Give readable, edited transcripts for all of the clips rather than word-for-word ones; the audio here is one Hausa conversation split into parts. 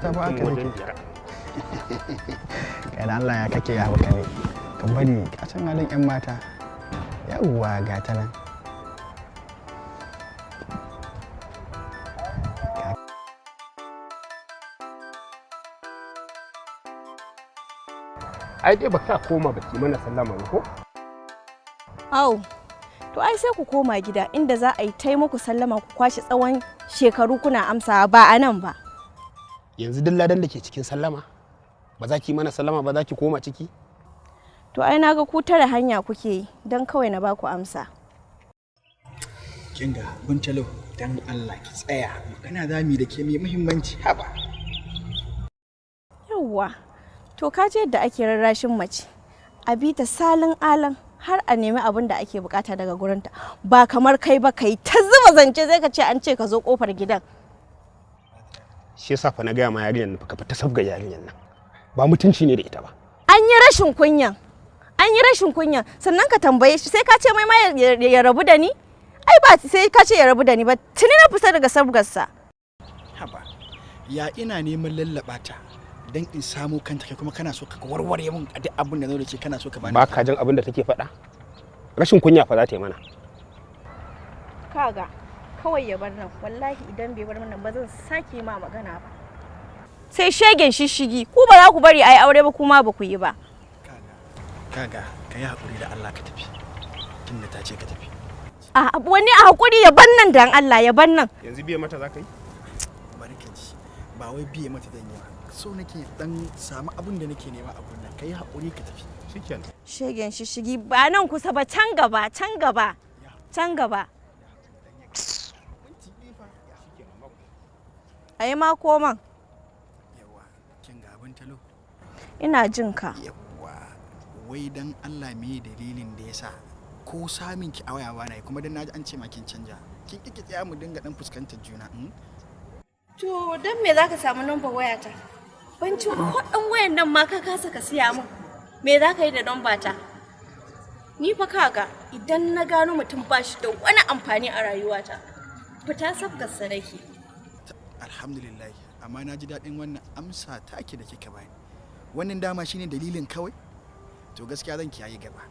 mata ba haka Mutum nake. wajen biyar. Kai da Allah ya kake ya hauka ne. Ka bari ka san halin 'yan mata. Yawwa ga ta nan. Ai dai ba ka koma ba ki mana sallama ba ko? Au, to ai sai ku koma gida inda za a yi tai muku sallama ku kwashe tsawon shekaru kuna amsawa ba a nan ba. Yanzu duk ladan da ke cikin sallama ba za ki mana sallama ba, za ki koma ciki? To ai naga ku tare hanya kuke yi don kawai na baku amsa. Kinga Buntalo, dan Allah ki tsaya. Magana za mu yi da ke mai muhimmanci, haba. Yawwa, to ka ji yadda ake rarrashin mace. A bi ta salin alan har a nemi abin da ake bukata daga gurinta, ba kamar kai ba, kai ta zuba zance zai ka ce an ce ka zo kofar gidan. Shi yasa fa na gaya ma yarinyar nan fa ka fita sabga yarinyar nan. Ba mutunci ne da ita ba. An yi rashin kunyan, an yi rashin kunyan, sannan ka tambaye shi sai ka ce mai ma ya rabu da ni? Ai ba sai ka ce ya rabu da ni ba, tuni na fita daga sabgarsa. Haba. Ya ina neman lallaba ta dan in samu kanta, kai kuma kana so ka warware mun a duk abin da zo da ke kana so ka bani. Ba ka jin abin da take faɗa? Rashin kunya fa za ta yi mana. Kaga kawai ya bar nan, wallahi idan bai bar nan ba zan sake ma magana ba. Sai shegen shishigi, ku ba za ku bari ai aure ba, kuma ba ku yi ba. Kaga ka yi haƙuri da Allah ka tafi. Tunda ta ce ka tafi. A wani a hakuri ya bar nan, dan Allah ya bar nan. Yanzu biye mata za ka yi? Bari ka ji. Ba wai biye mata zan yi ba. So nake dan samu abin da nake nema a gurin nan. Ka yi haƙuri ka tafi. Shikenan. Shegen shishigi, ba nan kusa ba, can gaba, can gaba, can gaba. A yi ma koman. Yawa, kin ga abin talo. Ina jin ka. Yawa, wai dan Allah me dalilin da yasa ko samin ki a waya ba na yi, kuma dan naji an ce ma kin canja. Kin ki ki tsaya mu dinga dan fuskantar juna. To don me za ka samu number wayata? Bancin kuɗin wayan nan ma ka kasa ka siya min. Me za ka yi da number ta? Ni fa kaga idan na gano mutum ba shi da wani amfani a rayuwata, fita sabgarsa nake. Alhamdulillah, amma na ji daɗin wannan amsa take da kika bani. Wannan dama shine dalilin kawai. To gaskiya zan kiyaye gaba.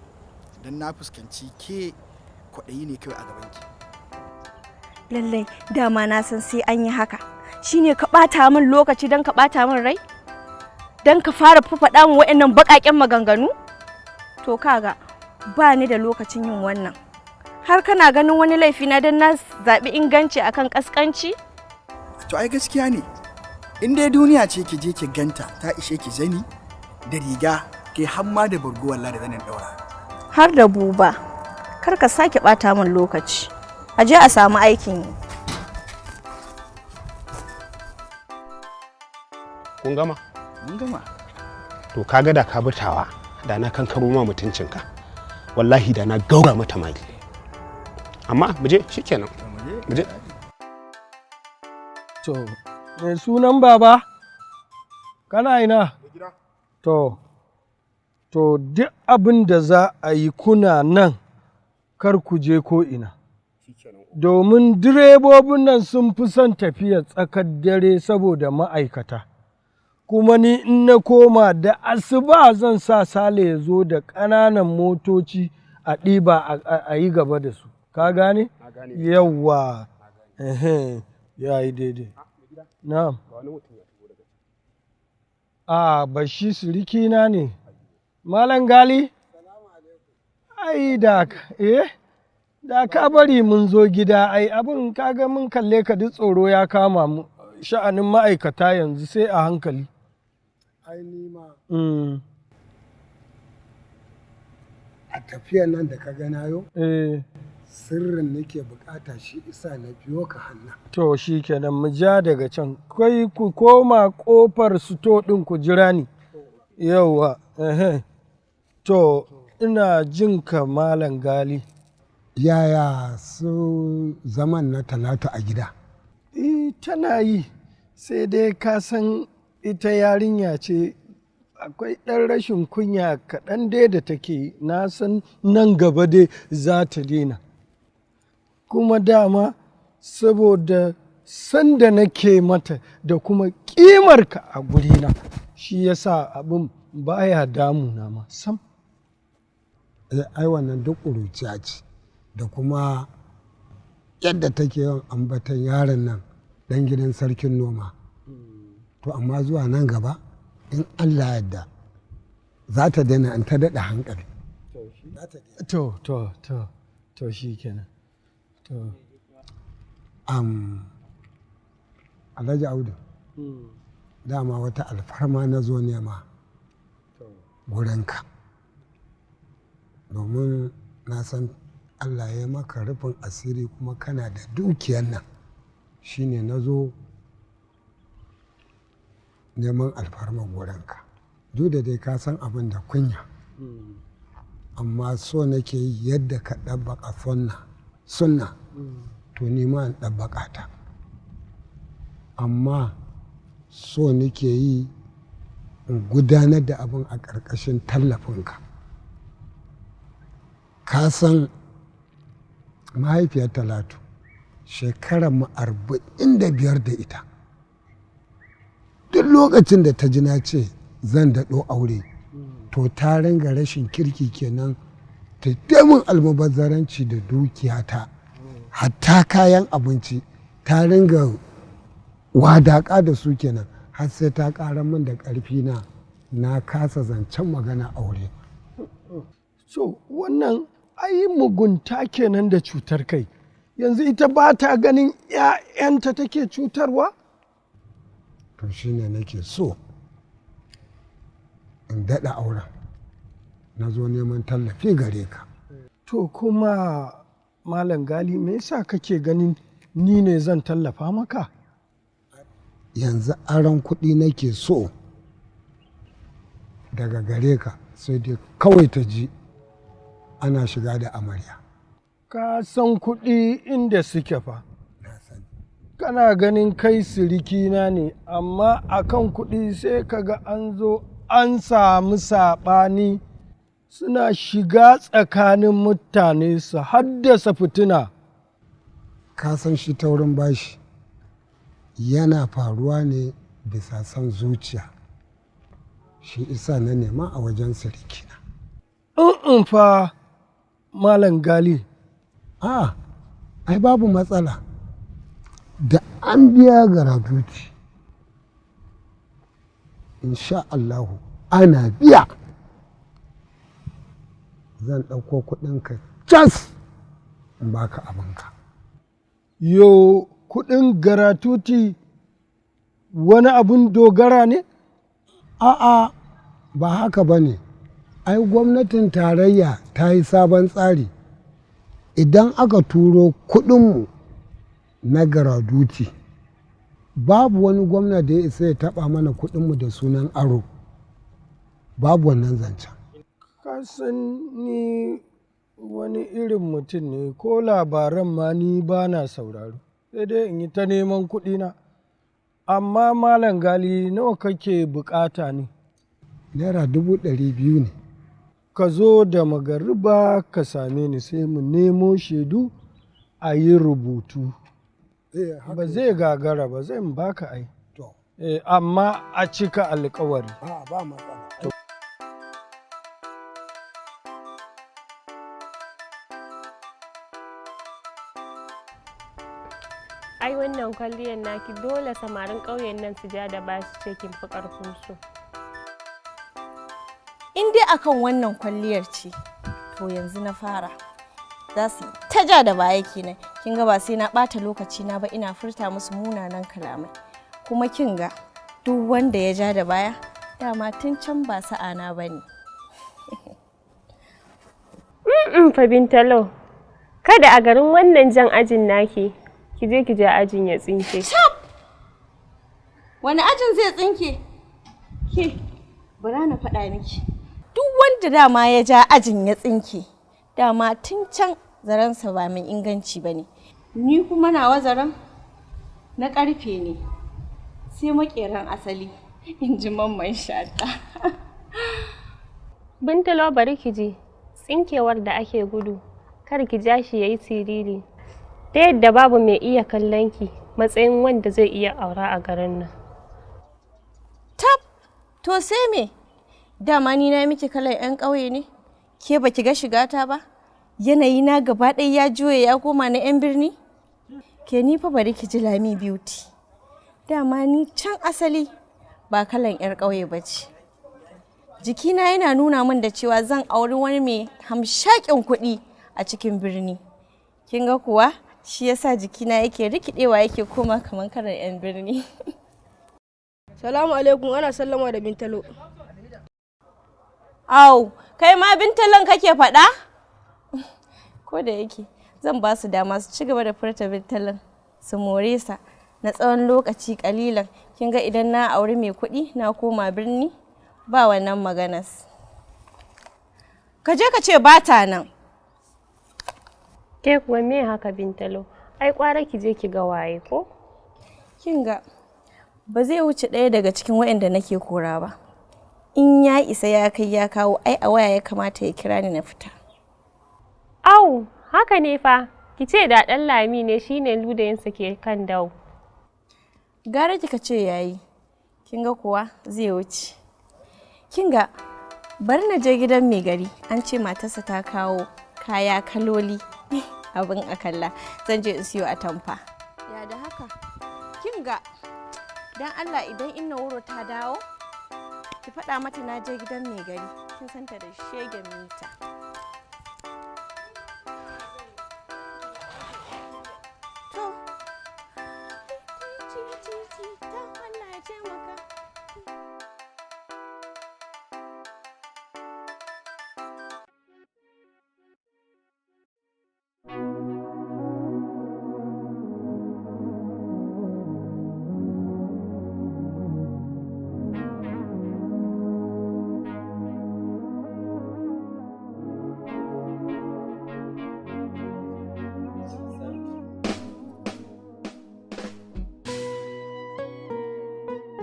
Dan na fuskanci ke kwaɗayi ne kawai a gabanki. Lallai dama na san sai an yi haka. Shine ka ɓata min lokaci don ka ɓata min rai? Don ka fara fafaɗa min waɗannan baƙaƙen maganganu? To kaga ba ni da lokacin yin wannan. Har kana ganin wani laifi na don na zaɓi inganci akan ƙasƙanci? To ai gaskiya ne. In dai duniya ce ki je ki ganta ta ishe ki zani da riga kai har ma da bargo wallahi da zanin ɗaura. Har da buba. Kar ka sake ɓata min lokaci. A je a samu aikin yi. Kun gama? Mun gama. To kaga da ka butawa da na kankaro ma mutuncinka. Wallahi da na gaura mata maki. Amma mu je shikenan. Mu je. To, mai sunan baba? Kana ina? To, duk abin da za a yi kuna nan, kar ku je ko ina. Domin direbobin nan sun fi son tafiya tsakar dare saboda ma'aikata. Kuma ni in na koma da asuba zan sa Sale ya zo da ƙananan motoci a ɗiba a yi gaba da su. Ka gane? Yawwa. Ehe, ya yi daidai. Na'am. A bashi sirikina ne. Malam Gali? Ai da da ka bari mun zo gida, ai abin kaga mun kalle ka duk tsoro ya kama mu. Sha'anin ma'aikata yanzu sai a hankali. Ai ni ma Mm. a tafiyar nan da ka gana yau, Eh, sirrin nake bukata, shi isa na biyo ka hanna. To shi kenan, mu ja daga can. Kai ku koma kofar sito ɗin ku jira ni. Yauwa. Ehe. To ina jin ka, Malam Gali. Yaya su zaman na Talatu a gida? Eh, tana yi, sai dai ka san ita yarinya ce, akwai ɗan rashin kunya kaɗan dai da take yi. Na san nan gaba dai za ta daina. Kuma dama saboda Sanda nake mata da kuma ƙimarka a gurina, shi yasa abin baya damuna ma sam. Ai wannan duk ƙuruciya ce, da kuma yadda take yawan ambatan yaron nan dan gidan sarkin noma. To amma zuwa nan gaba in Allah yadda za ta daina, an ta daɗa hankali. To to to to shi kenan. To. Alhaji Audu, dama wata alfarma na zo nema gurinka, domin na san Allah ya maka rufin asiri kuma kana da dukiyar nan, shine na zo neman alfarma gurinka. Duk da dai ka san abin da kunya, amma so nake yi yadda ka ɗabbaƙa sunna, to ni ma in ɗabbaƙa ta. Amma so nake yi in gudanar da abin a ƙarƙashin tallafinka. Ka san mahaifiyar Talatu, shekarar mu 45 da ita. Duk lokacin da ta ji na ce zan daɗo aure, to ta ringa rashin kirki kenan, ta taimun almubazzaranci da dukiyata, hatta kayan abinci ta ringa wadaƙa da su kenan, har sai ta ƙara min da ƙarfi na na kasa zancen magana aure. So wannan ai mugunta kenan da cutar kai. Yanzu ita ba ta ganin 'ya'yanta take cutarwa? To shine nake so in daɗa auren, na zo neman tallafi gare ka. To kuma Malam Gali, me yasa kake ganin ni ne zan tallafa maka? Yanzu aron kuɗi nake so daga gare ka, sai dai kawai ta ji ana shiga da amarya. Ka san kuɗi inda suke fa. Kana ganin kai sirikina ne, amma akan kuɗi sai kaga an zo an samu saɓani, suna shiga tsakanin mutane su haddasa fitina. Ka san shi taurin bashi yana faruwa ne bisa son zuciya, shi isa na nema a wajen sirikina. In fa Malam Gali. A, ai babu matsala. Da an biya garatuti, insha Allahu ana biya, zan ɗauko kuɗinka cas in baka abinka. Yo, kuɗin garatuti wani abun dogara ne? A'a, ba haka ba ne. Ai gwamnatin tarayya ta yi sabon tsari. Idan aka turo kuɗinmu na garaduti, babu wani gwamna da ya isa ya taɓa mana kuɗinmu da sunan aro. Babu wannan zancen. Ka san ni wani irin mutum ne, ko labaran ma ni ba na sauraro, sai dai in yi ta neman kuɗina. Amma Malam Gali, nawa kake bukata ne? ₦200,000 ne. Ka zo da magariba ka same ni, sai mu nemo shaidu a yi rubutu. Ba zai gagara ba, zan baka ai. Amma a cika alkawari. Ba matsala. Ai wannan kwalliyar naki dole samarin ƙauyen nan su ja da ba su ce kin fi ƙarfin su. In dai akan wannan kwalliyar ce, to yanzu na fara. Za su ta ja da baya kenan. Kin ga ba sai na ɓata lokaci na ba ina furta musu munanan kalamai. Kuma kin ga duk wanda ya ja da baya, dama tun can ba sa'ana ba ne. Fa Bintalo, kada a garin wannan jan ajin naki, ki je ki ja ajin ya tsinke. Cap! Wani ajin zai tsinke? Ke, bara na faɗa miki. Duk wanda dama ya ja ajin ya tsinke, dama tun can zarensa ba mai inganci ba ne. Ni kuma nawa zaren na ƙarfe ne, sai maƙeran asali, in ji Mamman Shata. Bintalo, bari ki ji, tsinkewar da ake gudu, kar ki ja shi ya yi siriri, ta yadda babu mai iya kallon ki matsayin wanda zai iya aura a garin nan. Tab! To sai me? Dama ni na miki kalan 'yan ƙauye ne? Ke baki ga shigata ba? Yanayi na gaba ɗaya ya juye ya koma na 'yan birni? Ke ni fa bari ki ji Lami Beauty. Dama ni can asali ba kalan 'yar ƙauye ba ce. Jikina yana nuna min da cewa zan auri wani mai hamshakin kuɗi a cikin birni. Kin ga kuwa shi yasa jikina yake rikidewa yake koma kamar kalan 'yan birni. Salamu alaikum, ana sallama da Bintalo. Au, kai ma Bintalon kake faɗa? Ko da yake zan ba su dama su ci gaba da furta Bintalon su more sa na tsawon lokaci kalilan. Kin ga idan na auri mai kuɗi na koma birni ba wannan maganas. Ka je ka ce ba ta nan. Ke kuwa me haka Bintalo? Ai kwara ki je ki ga waye ko? Kin ga ba zai wuce ɗaya daga cikin waɗanda nake kora ba. In ya isa ya kai ya kawo, ai a waya ya kamata ya kira ni na fita. Au, haka ne fa. Ki ce da ɗan Lami ne shine ludayinsa ke kan dau. Gara kika ce yayi. Kin ga kuwa zai wuce. Kin ga bari na je gidan mai gari, an ce matarsa ta kawo kaya kaloli abin akalla. Zan je in siyo atamfa. Ya da haka. Kin ga dan Allah idan Inna Wuro ta dawo ki faɗa mata na je gidan mai gari, kin santa da shegen mita. To, Allah ya taimaka.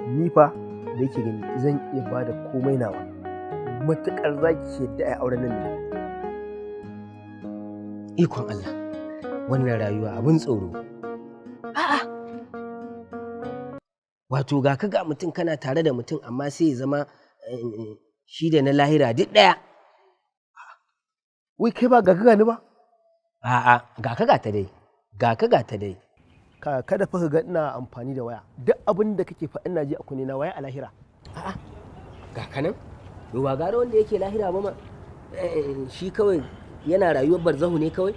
Ni fa da yake gani zan iya ba da komai nawa, matuƙar za ki yadda a yi auren nan ne. Ikon Allah, wannan rayuwa abin tsoro. A'a, wato ga ka ga mutum kana tare da mutum amma sai ya zama shi da na lahira duk ɗaya. Wai kai ba ga ka gani ba? A'a, ga ka ga ta dai, ga ka ga ta dai. Ka kada fa ka ga ina amfani da waya, duk abin da kake fa ina ji a kunne na waya a lahira. A'a, ga ka nan? Yo ba gara wanda yake lahira ba ma, shi kawai yana rayuwar barzahu ne kawai.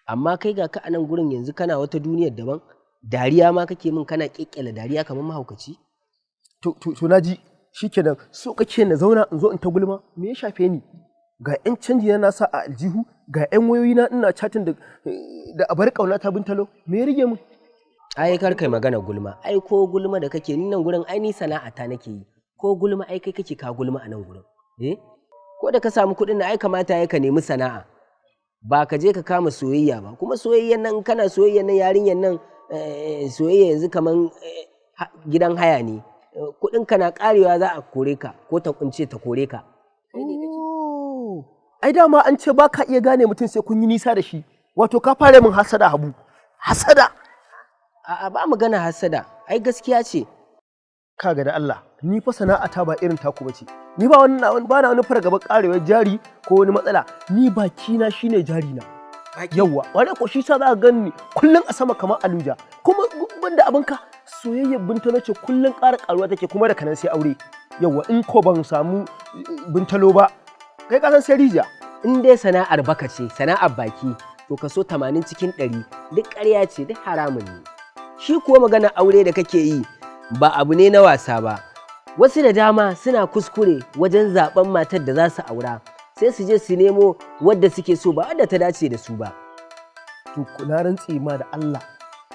Amma kai ga ka a nan gurin yanzu kana wata duniyar daban, dariya ma kake min kana ƙeƙƙela dariya kamar mahaukaci. To na ji shikenan, so kake na zauna in zo in ta gulma, me ya shafe ni? Ga 'yan canji na sa a aljihu, ga 'yan wayoyi na ina chatting da abar kauna ta Bintalo, me ya rige min? Ai kar kai magana gulma, ai ko gulma da kake ni nan gurin ai ni sana'ata nake yi, ko gulma ai kai kake ka gulma a nan gurin. Eh? Ko da ka samu kuɗin na ai kamata ya ka nemi sana'a. Ba ka je ka kama soyayya ba, kuma soyayyan nan kana soyayyan nan yarinyan nan soyayya yanzu kaman gidan haya ne. Kuɗin ka na karewa za a kore ka ko ta kunce ta kore ka. Ai dama an ce ba ka iya gane mutum sai kun yi nisa da shi. Wato ka fara min hasada Habu. Hasada. A'a ba magana hasada, ai gaskiya ce. Kaga da Allah, ni fa sana'ata ba irin taku bace. Ni ba wani ba na wani fargabar karewar jari ko wani matsala. Ni baki na shine jari na. Yawwa, wani ko shi sa za ka gani kullun a sama kamar aluja. Kuma banda abinka soyayyar Bintalo ce kullun ƙara ƙaruwa take kuma da kanan sai aure. Yawwa, in ko ban samu Bintalo ba, kai ka san sai rijiya. In dai sana'ar baka ce, sana'ar baki, to kaso 80 cikin 100 duk ƙarya ce, duk haramun ne. Shi kuwa magana aure da kake yi ba abu ne na wasa ba. Wasu da dama suna kuskure wajen zaben matar da za su aura, sai su je su nemo wadda suke so ba wadda ta dace da su ba. To na rantse ma da Allah,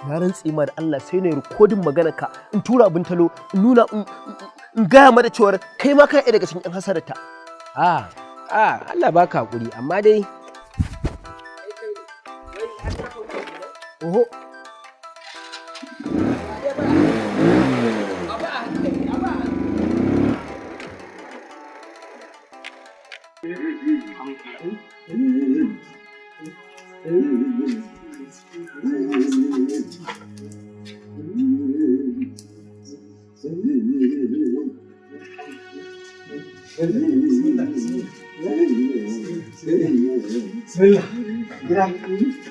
na rantse ma da Allah sai na yi rikodin magana ka in tura Bintalo in nuna in gaya mata cewar kai ma ka iya daga cikin 'yan hasadarta. A Allah baka hakuri amma dai. Oho. Bismillah. Gida.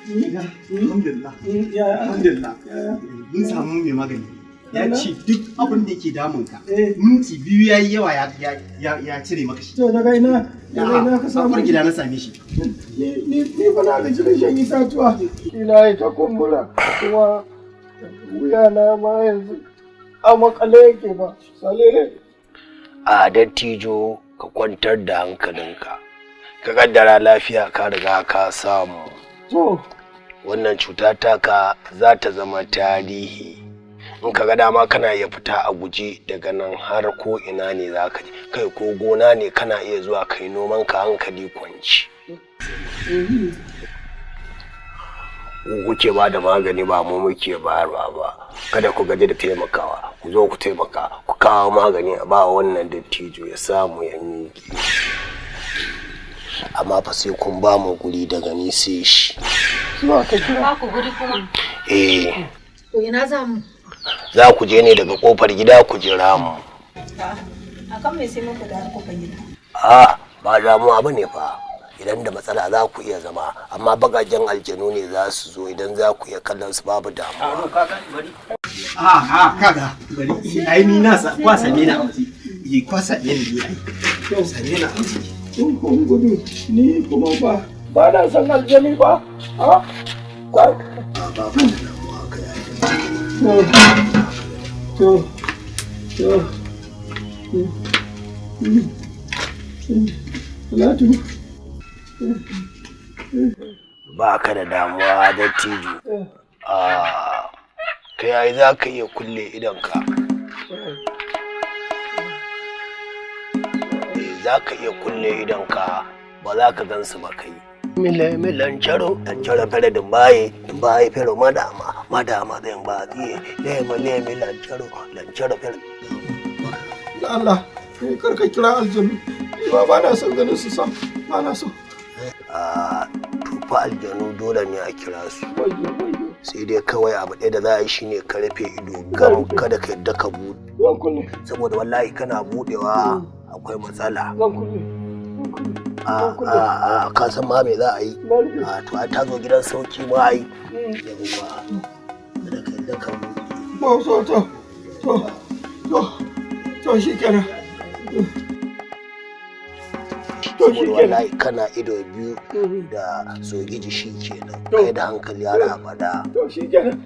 Gida. Alhamdulillah. Alhamdulillah. Mun samu mai magani. Ya ce duk abin da yake damun ka. Minti 2 yayi yawa ya cire maka shi. To daga ina? Daga ina ka samu? Kofar gida na same shi. Ni fa na gaji da shan itatuwa. Ina yi ta kumbura kuma wuya na ma yanzu a makale yake ba. Salele. A dattijo ka kwantar da hankalinka. Ka kaddara lafiya ka riga ka samu. To. Wannan cuta taka za ta zama tarihi. In ka ga dama kana iya fita a guje daga nan har ko ina ne za ka je. Kai ko gona ne kana iya zuwa kai noman ka hankali kwanci. Ku kuke ba da magani ba mu muke bayarwa ba. Kada ku gaji da taimakawa. Ku zo ku taimaka ku kawo magani a ba wannan dattijo ya samu ya miƙe. Amma fa sai kun ba mu guri daga ni sai shi. Zuwa ka kira. Ba ku guri kuma? Eh. To ina za mu? Za ku je ne daga kofar gida ku jira mu. A kan me sai muku da kofar gida? A ba damuwa ba ne fa. Idan da matsala za ku iya zama, amma bagajen aljanu ne za su zo idan za ku iya kallon su babu damuwa. A kaga bari ai ni na kwa same ni a waje. Eh kwa same ni ai. Same ni a waje. Kun gudu ni kuma ba na san aljani ba. Ha? Ba ba To to Talatu. Ba ka da damuwa dattijo. Kai ai za ka iya kulle idonka. Za ka iya kulle idonka ba za ka gansu ba kai. Mile milan caro, caro fere dumbaye, dumbaye fere madama, madama zan ba tsiye, lema leme lancaro, lancaro fere. Da Allah, kar ka kira aljanu, ni ba na son ganin su sam, ba na so. Tufa aljanu dole ne a kira su. Sai dai kawai abu ɗaya da za a yi shine ka rufe ido gam kada ka yadda ka buɗe. Saboda wallahi kana buɗewa akwai matsala. Zan kulle. A ka san ma me za a yi? A to ta zo gidan sauki ma ai. Yawwa. Kada ka yadda ka buɗe. To to to to shikenan. To wallahi kana ido biyu da sogiji shikenan. Kai da hankali har abada. To shikenan.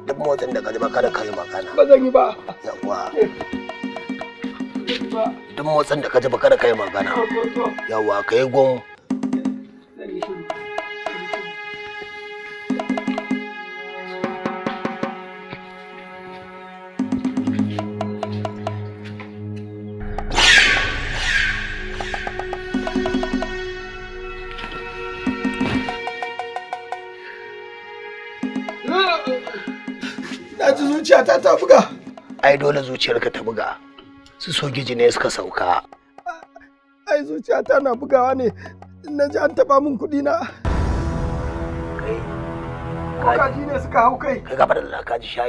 Duk motsin da ka ji ba kada ka yi magana. Ba zan yi ba. Yawwa. Duk motsin da ka ji ba kada ka yi magana. Yawwa ka yi gum. Na ji zuciyata ta buga. Ai dole zuciyarka ta buga. Su sogiji ne suka sauka. Ai zuciyata na bugawa ne na ji an taba min kuɗi na. Kai. Kaji ne suka hau kai. Kai gaba da kaji sha.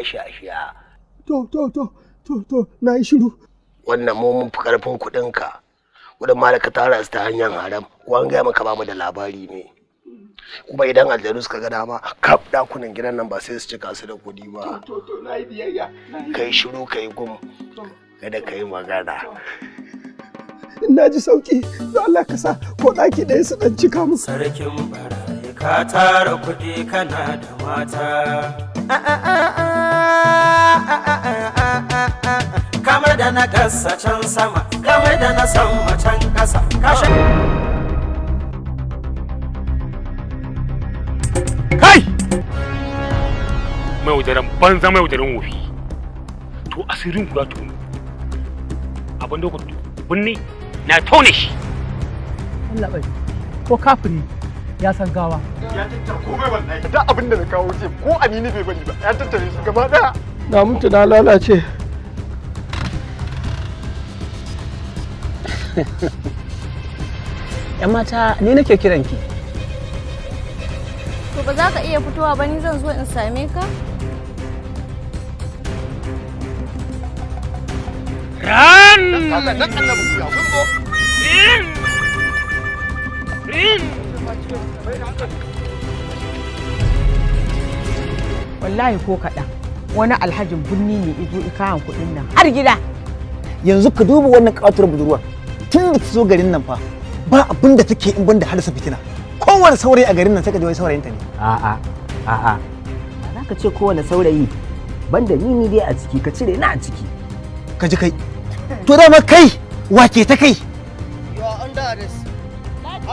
To to to to to na yi shiru. Wannan mu mun fi karfin kuɗinka. Kuɗin ma da ka tara su ta hanyar haram. Ko an gaya maka ba mu da labari ne. Kuma idan aljanu suka ga dama kaf dakunan gidan nan ba sai su cika su da kuɗi ba. To to na yi biyayya. Kai shiru kai gum. Kada ka yi magana. Na ji sauki, don Allah ka sa ko ɗaki ɗaya su ɗan cika musu. Sarkin barayi ka tara kuɗi kana da mata. Kamar da na ƙasa can sama, kamar da na sama can ƙasa. Kai! Mai wujaran banza mai wujaran wofi. To asirin ku ya tono. Abin da ku binne na tone shi. Allah bai ko kafiri ya san gawa. Ya tattara komai wallahi. Duk abin da na kawo ce ko anini bai bari ba. Ya tattare shi gaba daya. Na mutu na lalace. Yan mata ni nake kiranki. To ba za ka iya fitowa ba ni zan zo in same ka? Ran! Allah dan annabi ku ya kun zo. Wallahi ko kaɗan wani alhajin birni ne izo ikawan kuɗin nan har gida. Yanzu ka duba wannan katuwar budurwar tun da ta zo garin nan fa ba abin da take in banda haddasa fitina. Kowane saurayi a garin nan sai ka ji wai saurayinta ne. A'a a'a, ba za ka ce kowane saurayi banda ni dai a ciki, ka cire na a ciki. Ka ji kai to dama kai wake ta kai. You are under arrest.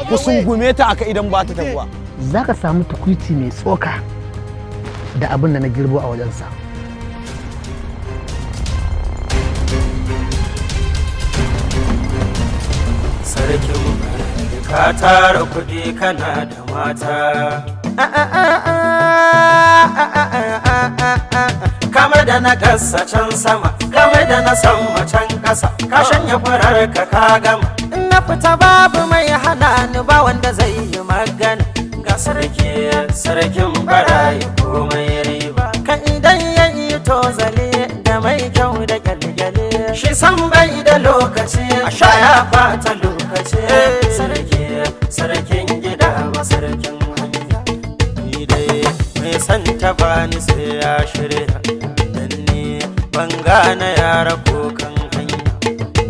Ku sungume ta aka idan ba ta tabuwa. Za ka samu tukuici mai tsoka da abin da na girbo a wajensa. Sarkin ka tara kuɗi kana da mata. Kamar da na gasa can sama, kamar da na sama can ƙasa, ka shanya farar ka ka gama. In na fita babu mai hana ni, ba wanda zai yi magana. Ga sarki, sarkin barayi komai riba. Ka idan ya yi tozale da mai kyau da kyalkyale. Shi san bai da lokaci, a sha ya fata lokaci. Sarki, sarkin gida ba sarkin hanya. Ni dai mai san ta bani sai ya shirya. Dan ni ban gane yara ko kan hanya.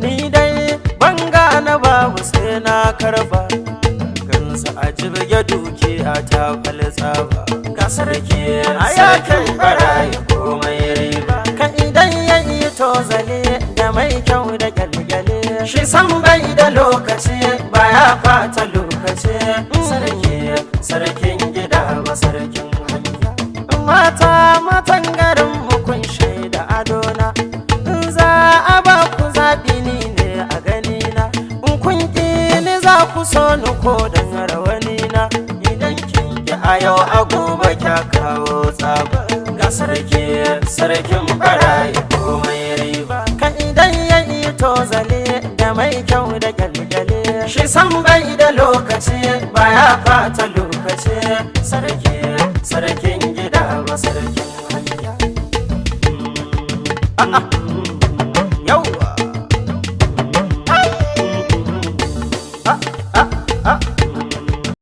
Ni dai ban gane babu sai na karba. Gansa a jibge dukiya ta falsa ba. Ga sarki, sarkin barayi komai riba. Ka idan ya yi tozale da mai kyau da kyalkyale. Shi san bai da lokaci baya fata lokaci. Sarki, sarkin gida ba sarkin hanya. Mata matan garin mu kun shaida adona. In za a ba ku zaɓi ni ne a ganina. In kun ƙi ni za ku so ni ko dan rawanina. Idan kin ki a yau a gobe kya kawo tsaba. Ga sarki, sarkin barayi komai riba. Ka idan ya yi tozale da mai kyau da kyalkyale. Shi san bai da lokaci baya fata lokaci. Sarki, sarkin gida ba sarkin hanya.